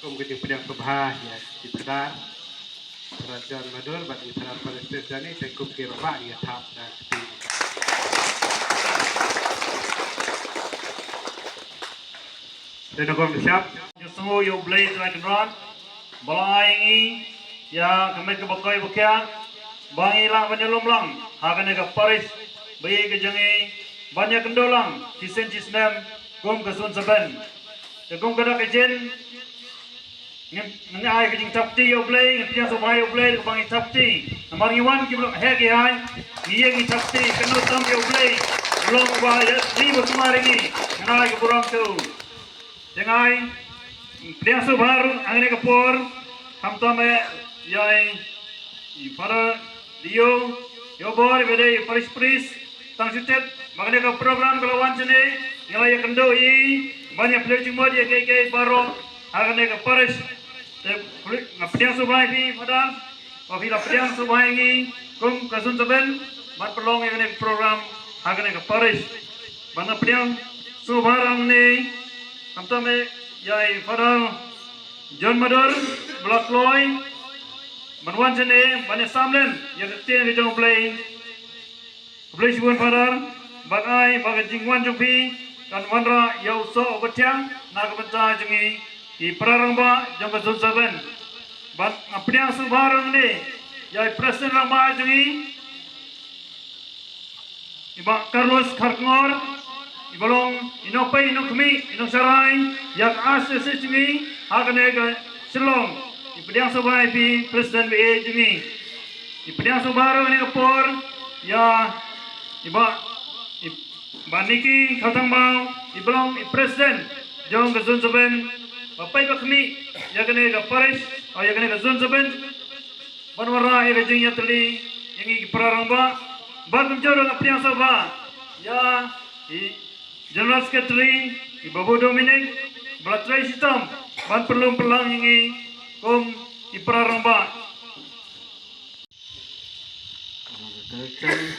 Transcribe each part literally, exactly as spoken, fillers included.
Kum ka jingpdiang sngewbha ïa i Phadar, Phadar John Madur bad i Phadar Palestin jani, te kum ki rangbah ïa thap da kti. Te na kum shap. Ïa sngew ïa U Blei Trai Kynrad ba la ai ngi ïa ka met ka bakoi bakhiah ba ngi lah ban ïalum lang ha kane ka parish ba ïeit ka jong ngi, ban ïakynduh lang shisien shisnem kum ka zone seven. Te kum ka dak ka jin ngin, ngin ai ka jingthap kti ïa U Blei, ngin pdiang sngewbha ïa U Blei kaba ngi thap kti. Namar ngi wan ki ba long heh ki hai, ngi ïeng ngi thap kti, kynduh tam ïa U Blei. Long ba ïa ngi ba sumar ïa ngi, ngin ai ka burom to. Te ngai pdiang sngewbha ruh hangne ka por, khamtam eh ïa i Father Dio Yobor, ba dei parish priest, tang shu tip ba kane ka program ka la wan shane, ngi la ïakynduh ïa i ban ïa pynlong jingmut ïa kiei kiei baroh ha kane ka parish. Te nga pdiang sngewbha ïa phi Father, ba phi la pdiang sngewbha ïa ngi kum ka zone seven ban pynlong ïa kane ka program ha kane ka parish. Ban pdiang sngewbha hangne, khamtam eh ïa i Father John Madur ba la kloi ban wan shane ban ïa sam len ïa ka ktien ka jong U Blei. Khublei shibun Father, bad ai ba ka jingwan jong phi kan wanrah ïa u soh u bathiang na ka bynta jong ngi ki para rangbah jong ka zone seven. Bad nga pdiang sngewbha hangne ïa i President rangbah jong ngi, i Bah Carlos Kharkongor, i ba long i nongpei, i nongkhmih, i nongsharai ïa ka R C C jong ngi ha kane ka Shillong. I pdiang sngewbha ïa phi President ba ïeit jong ngi. I pdiang sngewbha ruh ha kane ka por ïa i Bah, i Bah Nicky Khartangbaw, i ba long i President jong ka zone seven, ba pei ba khmih ïa kane ka parish, ïa kane ka zone seven. Ban wanrah ïa ka jingïatylli ïa ngi ki para rangbah. Bad kumjuh ruh nga pdiang sngewbha ïa i General Secretary, i Babu Dominic, ba la trei shitom ban pynlong pynlang ïa ngi kum ki para rangbah. Ka kyrteng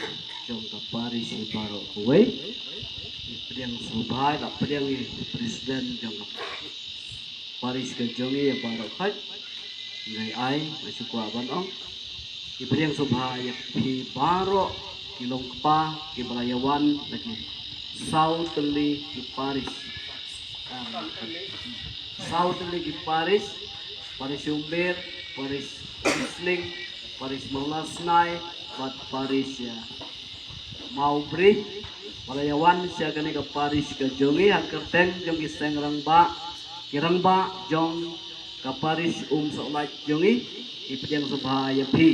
jong ka parish baroh kawei. Ngi pdiang sngewbha, la pdiang ïa i President jong ka parish ka jong ngi baroh khoit. Ngi ai, nga shu kwah ban ong, ngi pdiang sngewbha ïa phi baroh ki long kpa kiba la ïawan na ki saw tylli ki parish. Saw tylli ki parish, parish Umber, parish Sling, parish Mawlasnai bad parish, ïa, Mawbri. Ba la ïawan sha kane ka parish ka jong ngi ha ka kyrteng jong ki seng rangbah, ki rangbah jong ka parish Umsohlait jong ngi, ngi pdiang sngewbha ïa phi.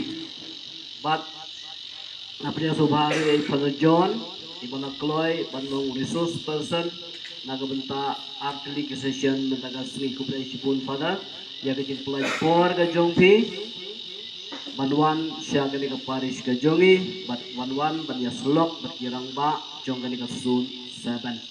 Bad nga pdiang sngewbha ruh ïa i Father John, i ba la kloi ban long resource person na ka bynta artylli ki session mynta ka sngi. Khublei shibun Father ïa ka jingpynlait por ka jong phi ban wan sha kane ka parish ka jong ngi, bad wan wan ban ïasyllok bad ki rangbah jong kane ka zone seven.